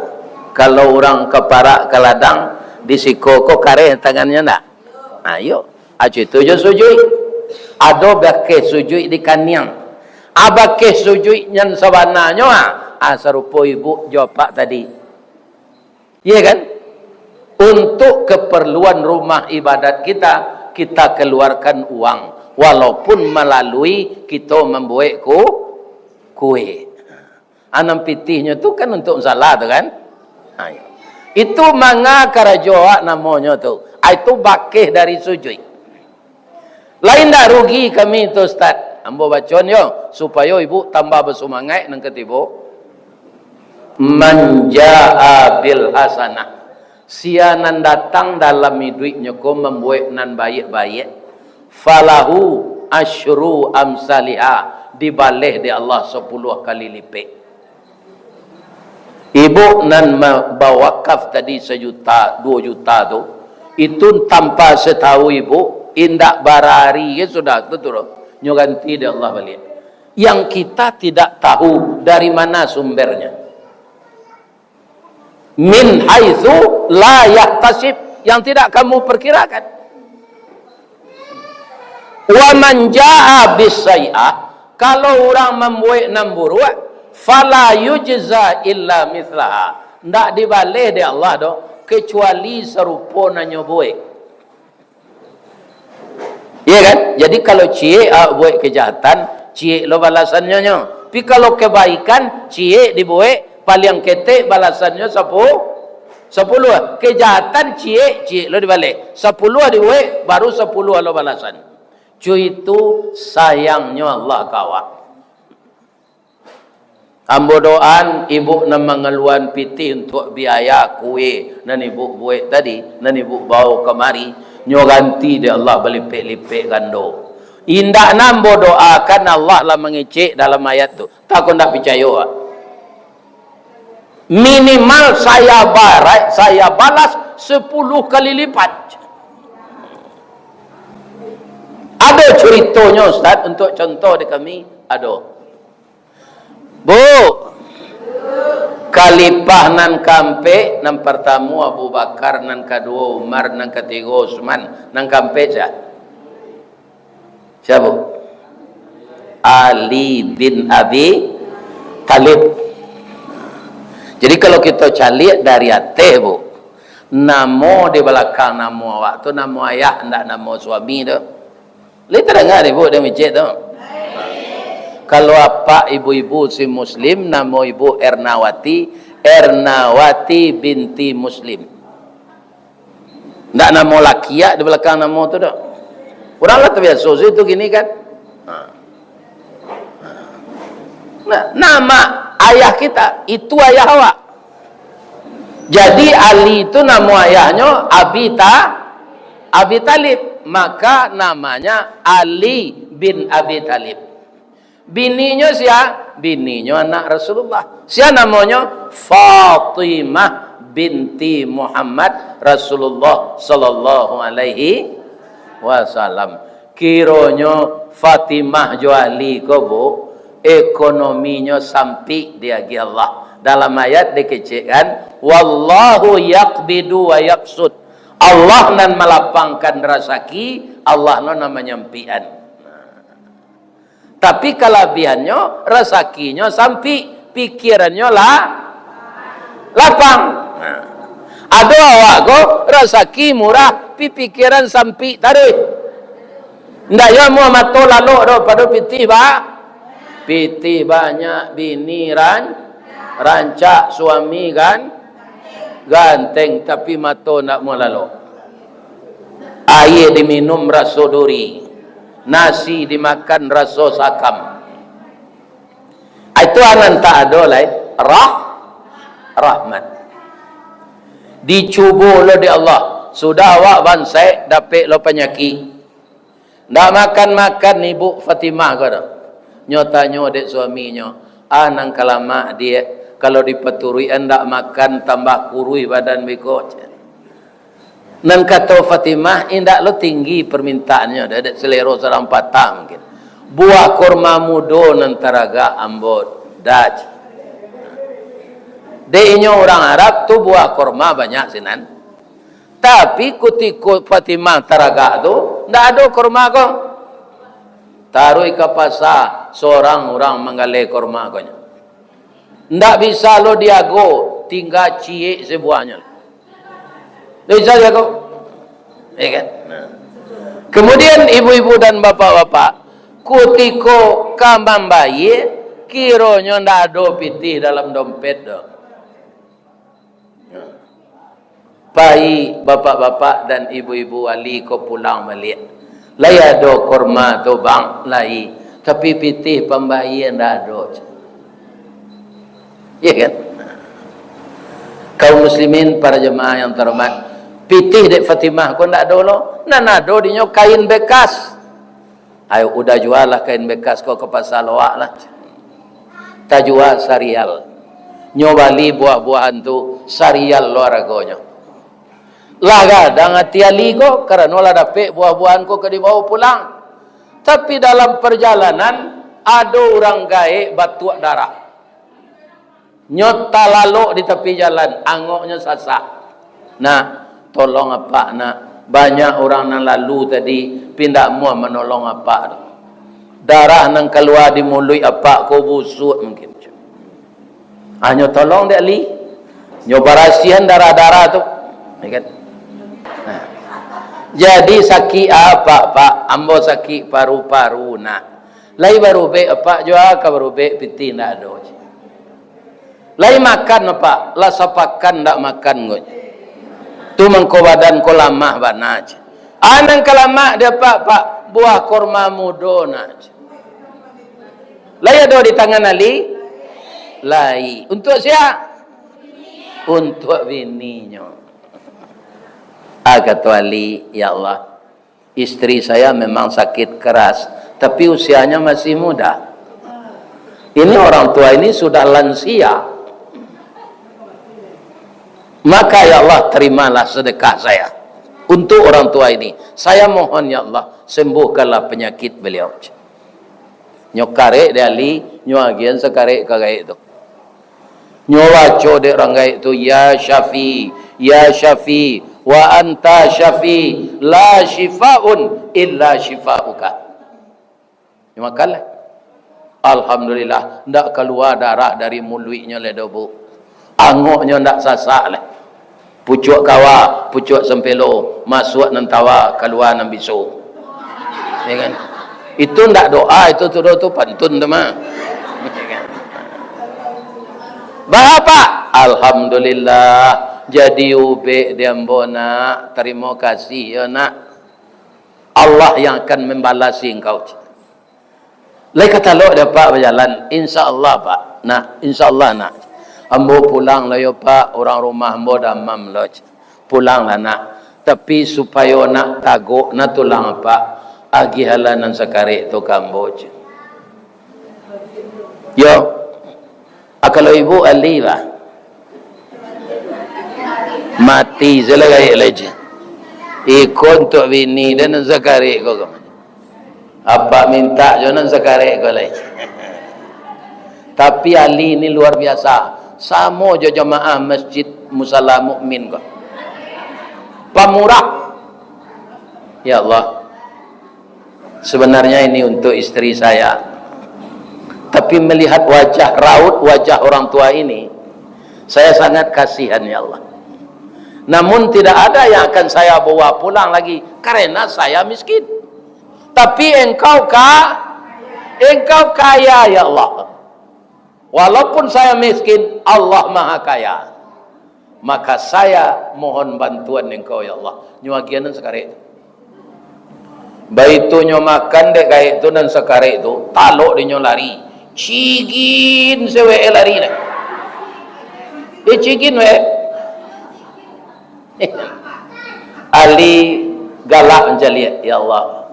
Kalau urang ka parak ka ladang, di siko ko kareh tangannyo ndak? Nah, iyo. Acu itu jo sujuik. Ado bakeh sujuik di kaniang. Ah, bakeh sujuik nan sabananyo, ah, ah, sarupo ibu jo apak tadi. Iya kan? Untuk keperluan rumah ibadat kita, kita keluarkan uang, walaupun melalui kita membuat ku-, kue. Anam pitihnyo tu kan untuk musala tu kan? Ha, iyo. Itu manga karajo awak namonyo tu. Ah, itu bakeh dari sujuik. Lain dak rugi kami tu, Ustaz? Ambo bacon yo, supayo ibu tambah basumangaik nan katibo. Man jaa bil hasanah. Sia nan datang dalam iduiknyo ko mambuek nan baiak-baiak, falahu asyru amsaliha, dibaleh dek Allah sapuluah kali lipek. Ibu nan ma-, bawakaf tadi sajuta, duo juta tu, itu tanpa satahu ibu, indak bara ari ka sudah tu turun. Nyo ganti dek Allah baliak. Yang kita tidak tahu dari mana sumbernya. Min haitsu la yahtasib, yang tidak kamu perkirakan. Wa man jaa bis sayyi'ah, kalau urang mambuek nan buruak, fala yujza illa mithlaha, ndak dibaleh dek Allah doh, kecuali sarupo nan nyo buek. Iya kan? Jadi, kalau ciek awak buek kejahatan, ciek lo balasannyo nyo. Tapi kalau kebaikan, ciek dibuek, paliang ketek balasannyo sapu-, sapuluah. Kejahatan ciek, ciek lo dibaleh. Sapuluah dibuek, baru sapuluah lo balasan. Cu itu sayangnyo Allah ka awak. Ambo doaan ibu nan mangaluan pitih untuak biaya kue nan ibu buek tadi, nan ibu bawo kamari, nyo ganti dek Allah balipek-lipek gando. Indak nan ambo doakan Allah lah mangecek dalam ayat tu. Tako ndak picayo, ah. Minimal saya barai, saya balas sapuluah kali lipat. Ado curitonyo, Ustaz, untuak contoh di kami? Ado. Bu, khalifah nan kaampek, nan partamo Abu Bakar, nan kaduo Umar, nan katigo Utsman, nan kaampek sia? Sia, Bu? Ali bin Abi Thalib. Jadi, kalau kito caliak dari ateh, Bu, namo di balakang namo awak tu, namo ayah, ndak namo suami tu. Lai tadanga dek Ibu di masjid tu? Kalau apak ibu-ibu si Muslim, namo ibu Ernawati, Ernawati binti Muslim. Ndak namo laki ya di balakang namo tu doh. Urang lah tabiaso se tu kini kan. Ha. Nah, nama ayah kita, itu ayah awak. Jadi Ali itu namo ayahnyo Abi Ta-, Abi Talib, maka namanya Ali bin Abi Talib. Bininyo sia? Bininyo anak Rasulullah. Sia namonyo? Fatimah binti Muhammad Rasulullah sallallahu alaihi wasallam. Kironyo Fatimah jo Ali ko, Bu, ekonominyo sampik diagiah Allah. Dalam ayat dikecekkan, "Wallahu yaqbidu wa yabsut." Allah nan malapangkan rasaki, Allah no nan manyampikan. Tapi kalabiahannyo, rasakinyo sampik, pikirannyo lah lapang. Nah. Ado awak ko, rasaki murah, pi pikiran sampik taruih. Ndak yo amuah mato lalok doh, pado pitih ba-, pitih banyak, bini ran-, rancak, suami gan-, ganteng, tapi mato ndak amuah lalok. Aia diminum raso duri, nasi dimakan raso sakam. Itu nan tak ado lai rah-, rahmat. Dicubo lo dek Allah. Sudah awak bansaik, dapek lo panyakik. Ndak makan-makan ibu Fatimah ko doh. Nyo tanyo dek suaminyo, "Ah, nan ka lamak, Diak, kalau dipaturuik-an ndak makan, tambah kuruih badan beko." Nan kato Fatimah, indak lo tinggi parmintaannyo, dek selero surang patah mungkin. Buah kurma mudo nan taragak ambo, Daj. Dek inyo urang Arab tu buah kurma banyak sinan. Tapi kutiko Fatimah taragak tu, ndak ado kurma ko. Taruih ka pasa, sorang urang manggaleh kurma ko nyo. Ndak bisa lo diago, tingga ciek sabuahnyo. Ndak bisa diago. Ya kan? Nah. Kemudian ibu-ibu dan bapak-bapak, kutiko ka mambayia, kironyo ndak ado pitih dalam dompet doh. Pai bapak-bapak dan ibu-ibu wali ko pulang baliak. Lai ado kurma tu, Bang? Lai. Tapi pitih pambayia ndak ado. Ya kan? Kaum muslimin, para jemaah yang terhormat, pitih dek Fatimah ko ndak ado lo. Nan ado dinyo kain bekas. Ayo, udah jualah kain bekas ko ka pasa Loak lah. Tajua sarial. Nyo bali buah-buahan tu, sarial lo aragonyo. Lah gadang ati Ali ko, karano lah dapek buah-buahan ko ka dibawo pulang. Tapi dalam parjalanan, ado urang gaek batuak darah. Nyo talalok di tapi jalan, angoknyo sasak. Nak, tolong apak, nak. Banyak urang nan lalu tadi, pi ndak amuah manolong apak tu. Darah nan kalua di muluik apak ko busuak mungkin. Hanyo tolong dek Ali. Nyo barasiahan darah-darah tu. Ya kan? Nah. Jadi sakik apak, Pak. Ambo sakik paru-paru, nak. Lai barubek apak jua ka barubek pitih ndak ado. Lai makan apak, lah sapakan ndak makan ko. Tu mangko badan ko lamah bana. Ah, nan ka lamak di apak, Pak, buah kurma mudo nak. Lai ado di tangan Ali? Lai. Untuak sia? Untuak bininyo. Ah, kato Ali, "Ya Allah, istri saya memang sakit keras, tapi usianya masih muda. Ini orang tua ini sudah lansia. Maka, ya Allah, terimalah sedekah saya untuk orang tua ini. Saya mohon, ya Allah, sembuhkanlah penyakit beliau." Nyo karek dek Ali, nyo agiahan sakarek ka gaek tu. Nyo baco dek urang gaek tu, "Ya Syafi, ya Syafi, wa anta Syafi, la syifaun illa syifauka." Nyo makanlah. Alhamdulillah, ndak kalua darah dari muluiknyo lai doh, Bu. Angoknyo ndak sasak lai. Pucuak kawa, pucuak sampelo, masuak nan tawa, kalua nan biso. Ya kan? Itu ndak doa, itu tu doa tu pantun tu mah. Ya kan? Baa, Pak? Alhamdulillah, Jadi ubek di ambo, nak. Tarimo kasih yo, nak. Allah yang akan mambalasi engkau. Lai ka talok dek Apak bajalan? Insya Allah, Pak. Nak, insya Allah, nak. Ambo pulang lah yo, Pak. Urang rumah ambo damam lo. Pulanglah, nak. Tapi supayo nak tagok na tulang Apak, agiahlah nan sakarek tu ka ambo, ceh. Yo. Ah, kalau ibu Ali lah. Mati se lah gaek lai, ceh. Iko untuak bini den nan sakarek ko, ko. Apak mintak jo nan sakarek ko lai. Tapi Ali ni luar biasa. Samo jo jamaah Masjid Musala Mukmin ko. Pamurah. Ya Allah. Sebenarnya ini untuk istri saya. Tapi melihat wajah, raut wajah orang tua ini, saya sangat kasihan, ya Allah. Namun tidak ada yang akan saya bawa pulang lagi, karena saya miskin. Tapi engkau ka-, engkau kaya, ya Allah. Walaupun saya miskin, Allah Maha Kaya. Maka saya mohon bantuan engkau, ya Allah. Nyo agianan sakarek tu. Baitu nyo makan dek gaek tu nan sakarek tu, talok dinyo lari. Cigin sewek lari dah. Eh, cigin wek. Ali galak mancaliak, "Ya Allah,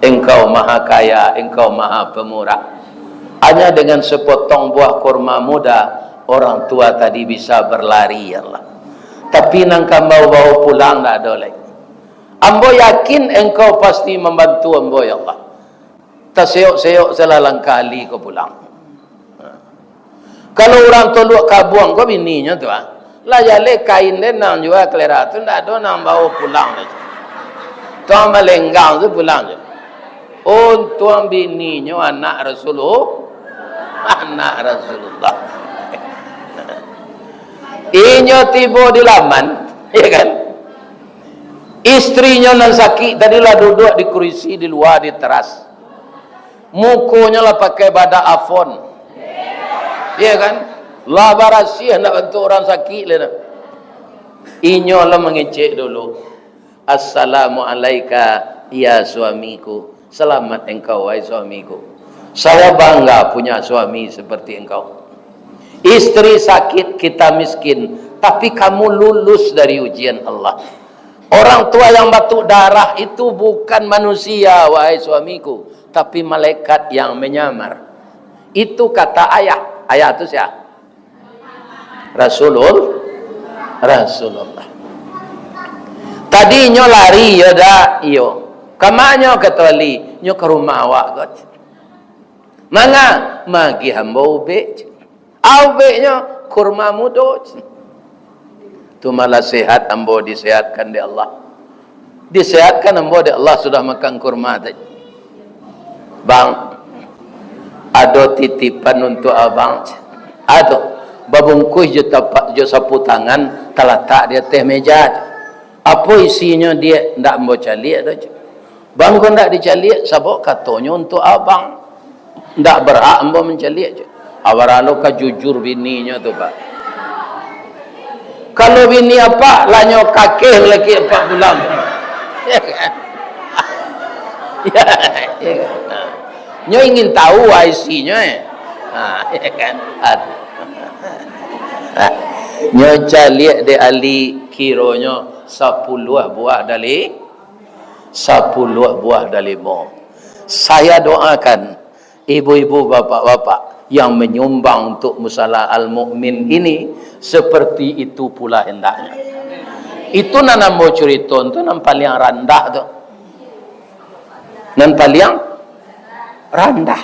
Engkau Maha Kaya, Engkau Maha Pemurah. Hanya dengan sepotong buah kurma muda, orang tua tadi bisa berlari, ya Allah. Tapi nan ka ambo bao pulang ndak ado lai. Ambo yakin Engkau pasti mambantu ambo, ya Allah." Taseyok-seyok salah langkah Ali ko pulang. Kalau urang Toluak Kabuang ko bininyo tu, ah. Lah jaleh kain den nan jua kalera tu, ndak ado nan bao pulang lai. Tuang malenggang tu pulang je. Untuang bininyo anak Rasulullah. Anak Rasulullah. Inyo tibo di laman, ya kan? Istrinyo nan sakik tadi lah duduak di kurisi di lua, di teras. Mukonyo lah pakai badak Avon. Iya kan? Lah barasiah, ndak bantuak urang sakik lai dah. Inyo lah mangecek dulu, "Assalamu alaika, ya suamiku." Selamat engkau, wahai suamiku. Saya bangga punya suami seperti engkau. Istri sakit, kita miskin, tapi kamu lulus dari ujian Allah. Orang tua yang batuk darah itu bukan manusia, wahai suamiku, tapi malaikat yang menyamar. Itu kata ayah. Ayah tu sia? Rasulul-, Rasulullah. Tadi nyo lari, yo dak? Iyo. Ka ma nyo, kato Ali? Nyo ka rumah awak ko. Manga? Magiah ambo ubek. Ubeknyo kurma mudo. Tu malah sehat ambo, disehatkan dek Allah. Disehatkan ambo dek Allah sudah makan kurma tadi. "Bang, ado titipan untuak abang." Ado. Babungkuih jo tapak, jo sapu tangan, talatak di ateh meja. "Apo isinyo, Diak?" "Ndak ambo caliak doh, Cik." "Bang, kok ndak dicaliak, sabab katonyo untuak abang. Ndak berhak ambo mancaliak, Cik." Awak ralo ka jujur bininyo tu, Pak. Kalau bini apak, lah nyo kakeh laki apak pulang. Ya kan? Ya, ya kan? Nah. Nyo ingin tahu isinyo, eh. Nah, ya kan? Aduh. Nyo caliak dek Ali, kironyo sapuluah buah dali-, sapuluah buah dalimo. Saya doakan ibu-ibu, bapak-bapak yang menyumbang untuk Musala Al-Mukmin ini, seperti itu pula hendaknya. Itu nan ambo curito tu, nan paliang randah tu. Nan paliang randah.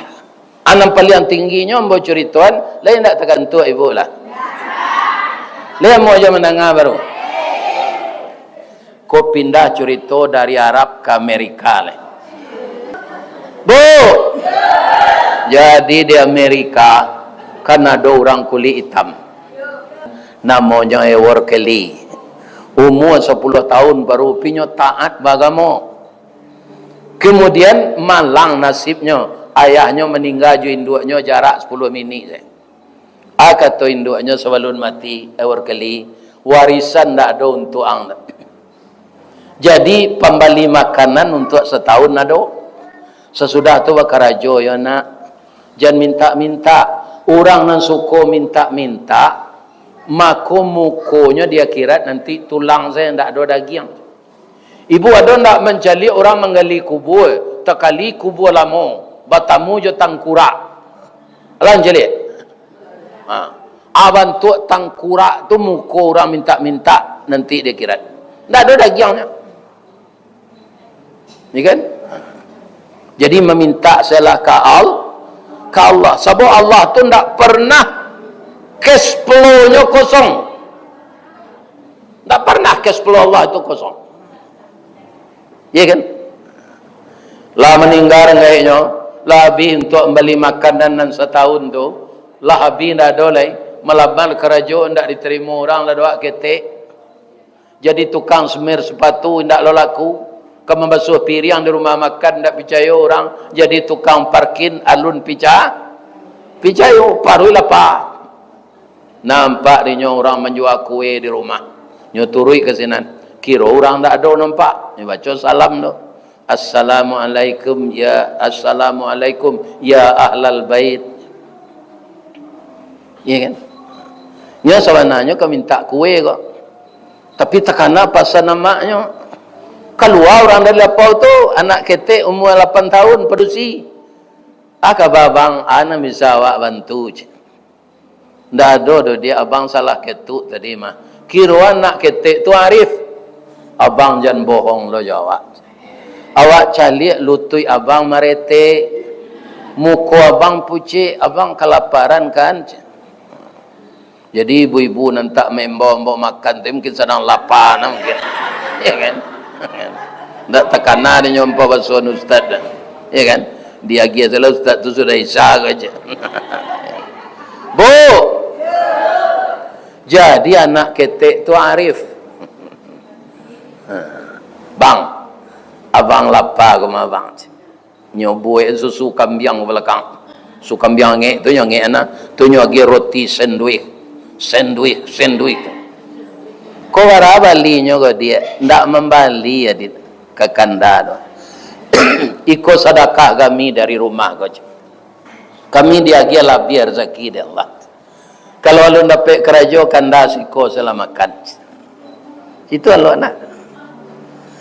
Ah, nan paliang tingginyo ambo curitoan, lai indak takantuak ibu lah. Lai ambo aja mandanga baru. Ko pindah curito dari Arab ka Amerika lai. Bu! Jadi di Amerika, kan ado urang kulik itam. Namonyo Howard Kelly. Umua sapuluah tahun baru, tapi nyo taat baagamo. Kemudian malang nasibnyo, ayahnyo maningga jo induaknyo jarak sapuluah minik sajo. Ah, kato induaknyo sabalun mati, Howard Kelly, Warisan ndak ado untuak ang tu. Jadi, pambali makanan untuak satahun ado. Sasudah tu bakarajo yo, nak. Jan mintak-mintak. Urang nan suko mintak-mintak, mako mukonyo di akhirat nanti tulang sajo, ndak ado dagiang. Ibu ado ndak mancaliak urang manggali kubua, takali kubua lamo, batamu jo tangkurak? Alah mancaliak? Ha. Ah, bantuak tangkurak tu muko urang mintak-mintak nanti di akhirat. Ndak ado dagiangnyo. Ya kan? Jadi mamintak sajolah ka Al-, ka Allah. Sabab Allah tu ndak pernah cash flow-nyo kosong. Ndak pernah cash flow Allah tu kosong. Ya kan? Lah maningga gaeknyo, lah abih untuak mambali makanan nan satahun tu, lah abih, ndak ado lai. Malamar karajo ndak ditarimo urang, lah doak ketek. Jadi tukang semir sepatu indak lo laku, ka mambasuah piriang di rumah makan indak picayo urang, jadi tukang parkir alun pica-, picayo, paruik lapa. Nampak dinyo urang manjua kue di rumah, nyo turuik ka sinan, kiro urang ndak ado nampak, nyo baco salam tu, "Assalamualaikum ya, assalamualaikum ya ahlal bait." Iya kan? Nyo sabananyo ka mintak kue ko. Tapi takana pasan amaknyo. Kalua urang dari lapau tu, anak ketek umua lapan tahun, padusi. "Ah, kaba abang, ana bisa awak bantu," cek. "Ndak ado doh, Diak, abang salah ketuk tadi mah. Kiro anak ketek tu arif." "Abang jan bohong lo jo awak. Awak caliak lutuik abang maretek, muko abang pucek, abang kalaparan kan?" Jadi ibu-ibu nan tak maimbau-imbau makan tu mungkin sadang lapa nah mungkin. Ya kan? Ndak takana dinyo ampah basuahan ustaz dah. Ya kan? Diagiah salah ustaz tu sudah isya ko aja. Bu! Jadi anak ketek tu arif. "Bang, abang lapa ko mah, Bang." Nyo buek susu kambiang ka balakang. Susu kambiang angek tu, nyo angek ana, tu nyo agiah roti sandwich. Sandwich, sandwich. "Ko bara balinyo ko, Diak?" "Ndak mambali, Adit, ka kanda tu. Iko sadakah kami dari rumah ko, cek. Kami diagiah labiah rasaki dek Allah. Kalau alun dapek karajo, kanda siko salah makan." Itu alun nak.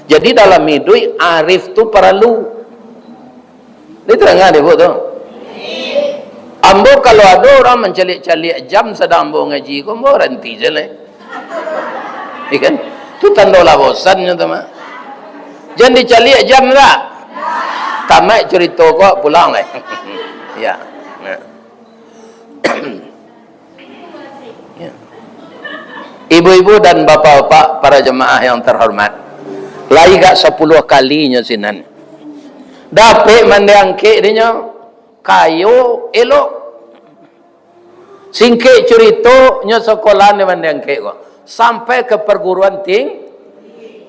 Jadi dalam iduik, arif tu paralu. Diterangkan dek ibu tu. Ambo kalau ado urang mancaliak-caliak jam sadang ambo ngaji ko, ambo ranti se lai. Iya kan? Tu tando lah bosannyo tu mah. Jan dicaliak jam lah. Tamaik curito ko, pulang lai. Ya. Nah. Ya. Ibu-ibu dan bapak-bapak, para jemaah yang terhormat, lai gak sapuluah kalinyo sinan. Dapek mandai angkek dinyo, kayo, elok. Singkek curito, nyo sakolah di mandai angkek ko, sampai ke perguruan ting-,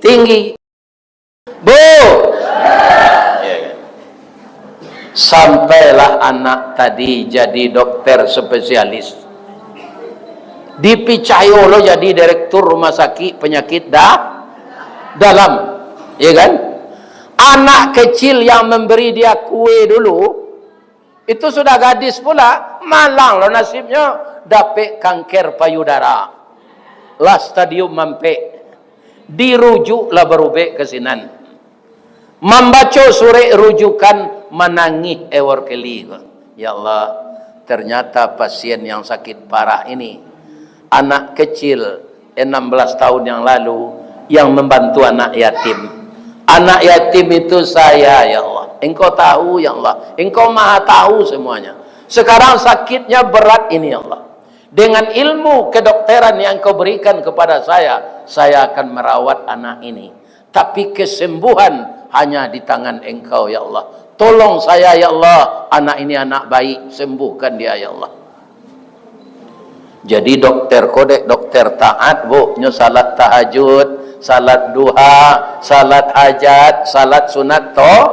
tinggi. Bu! Sampailah anak tadi jadi dokter spesialis. Dipicayo lo jadi direktur rumah sakit penyakit da-, dalam. Ya kan? Anak kecil yang memberi dia kue dulu, itu sudah gadis pula, malang lo nasibnyo, dapek kanker payudara. Lah stadium ampek. Dirujuk lah barubek ka sinan. Mambaco surek rujukan, manangih Eworkeli ko. Ya Allah, ternyata pasien yang sakit parah ini, anak kecil enam belas tahun yang lalu, yang membantu anak yatim. Anak yatim itu saya, ya Allah. Engkau tahu, ya Allah. Engkau Maha Tahu semuanya. Sekarang sakitnya berat ini, ya Allah. Dengan ilmu kedokteran yang Engkau berikan kepada saya, saya akan merawat anak ini. Tapi kesembuhan hanya di tangan Engkau, ya Allah. Tolong saya, ya Allah. Anak ini anak baik, sembuhkan dia, ya Allah. Jadi dokter ko dek dokter taat, Bu. Nyo salat tahajud, salat duha, salat hajat, salat sunat to-,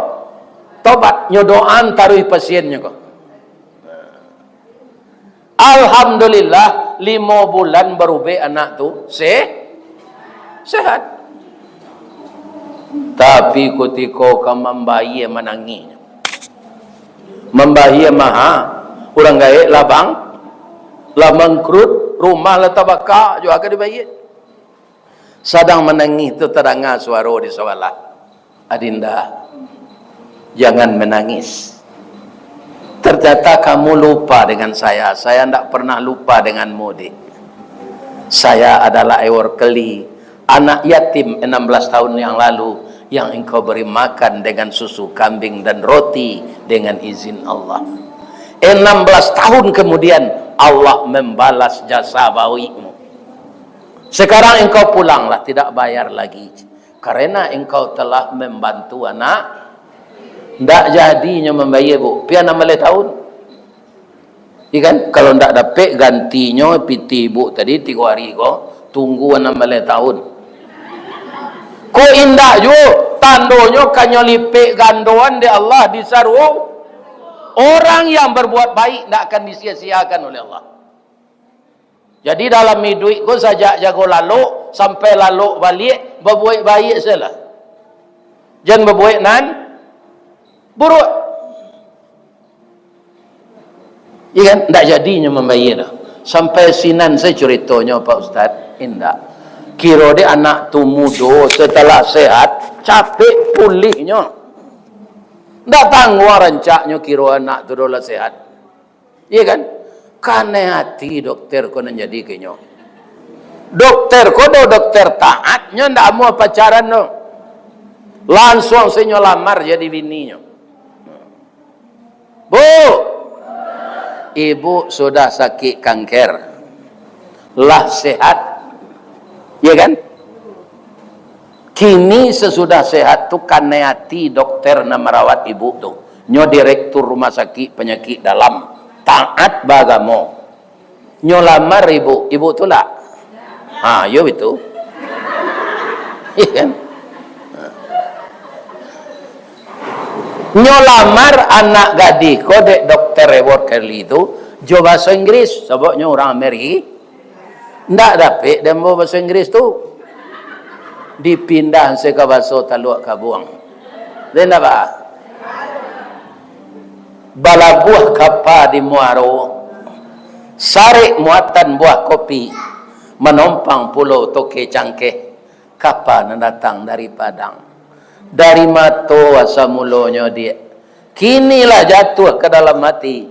tobat. Nyo doaan taruih pasiennyo ko. Alhamdulillah, Limo bulan barubek anak tu, se-, sehat. Tapi kutiko ka mambayie manangih. Mambayie maha, urang gaek lah bang-, lah bangkrut, rumah lah tabaka, jo ka dibayie. Sadang manangih tu tadanga suaro di sabalah. "Adinda, jangan menangis. Ternyata kamu lupa dengan saya. Saya ndak pernah lupa denganmu, Dik. Saya adalah Ewor Keli, anak yatim enam belas tahun yang lalu yang engkau beri makan dengan susu kambing dan roti dengan izin Allah. Enam belas tahun kemudian, Allah membalas jasa baikmu. Sekarang engkau pulanglah, tidak bayar lagi. Karena engkau telah membantu anak." Ndak jadinyo mambayie, Bu. Pian enam baleh tahun. Iya kan? Kalau ndak dapek gantinyo pitih Ibu tadi tigo hari ko, tunggu enam baleh tahun. Ko indak juo, tandonyo kanyo lipek gandoan dek Allah di saru-, orang yang berbuat baik ndak akan disia-siakan oleh Allah. Jadi, dalam iduik ko, sajak jago lalok sampai lalok baliak, babuek baiak sajolah. Jan babuek nan buruak. Iya kan? Ndak jadinyo mambayie doh. Sampai sinan sajo curitonyo, Pak Ustaz? Indak. Kiro dek anak tu mudo, setelah sehat, capek pulihnyo. Ndak tangguang rancaknyo kiro anak tu doh lah sehat. Iya kan? Kanai ati dokter ko nan jadi ka inyo. Dokter ko do dokter taat, nyo ndak amuah pacaran do. Lansuang se nyo lamar jadi bininyo. "Bu, ibu sudah sakik kanker. Lah sehat." Iya kan? Kini sasudah sehat tu, kanai ati dokter nan marawat ibu tu. Nyo direktur rumah sakik panyakik dalam, taat baagamo. Nyo lamar ibu, ibu tulak. Ha, yo itu. Iya kan? Nyo lamar anak gadih ko dek dokter Ewor Keli tu, jo bahaso Inggris, sabab nyo urang Ameri-, Ndak dapek dek ambo baso Inggris tu. Dipindah se ka baso Taluak Kabuang. Dek ndak, Pak? Balabuah kapa di muaro, sarek muatan buah kopi, manompang pulo toke cangkeh, kapa nan datang dari Padang. Dari mato asa mulonyo, Diak. Kini lah jatuah ka dalam ati.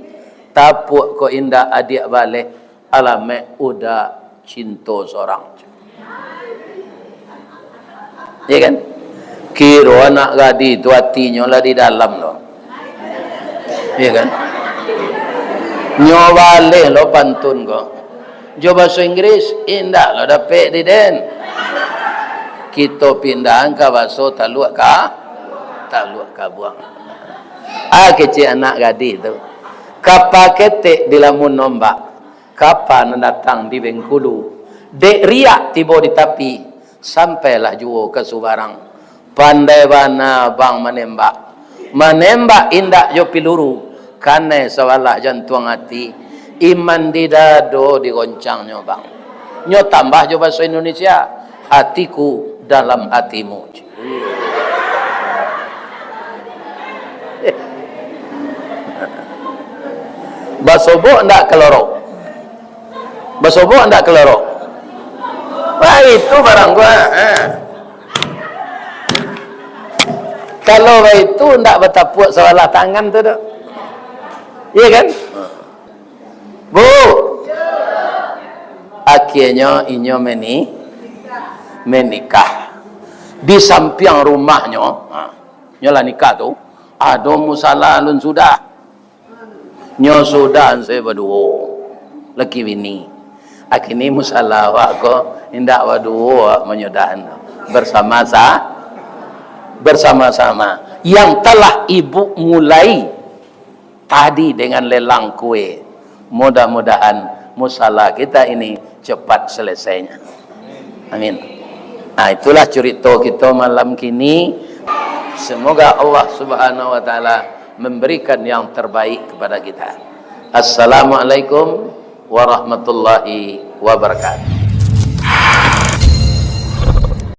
Tapuak ko indak adiak baleh, alamak uda cinto sorang. Iya kan? Kiro anak gadih tu atinyo lah di dalam lo. Iya kan? Nyo baleh lo pantun ko. Jo baso Inggris, indak lo dapek di den. Kito pindahan ka baso Taluak Ka-, Taluak Kabuang. Ah, kecek anak gadih tu. Kapa ketek dilamun ombak, kapa nan datang di Bengkulu. Dek riak tibo di tapi, sampailah juo ka subarang. Pandai bana bang manembak. Manembak indak jo piluru, kanai sabalah jantuang ati. Iman di dado digoncangnyo, bang. Nyo tambah jo baso Indonesia, hatiku dalam hatimu. Basobok ndak ka lorok? Basobok ndak ka lorok? Wah, itu barang gua. Ha. Kalau baitu, ndak batapuak sabalah tangan tu doh. Iya kan? Bu, akhirnyo inyo meni-, menikah. Di sampiang rumahnyo, ha, nyo lah nikah tu, ado musala alun sudah. Nyo sudah se baduo, laki bini. Akhirnyo musala awak ko indak baduo awak manyudahan tu. Bersama sa-, bersama-sama. Yang telah ibu mulai tadi dengan lelang kue. Mudah-mudahan musala kita ini cepat selesainya. Amin. Nah, itulah cerita kita malam kini. Semoga Allah Subhanahu wa Ta'ala memberikan yang terbaik kepada kita. Assalamualaikum warahmatullahi wabarakatuh.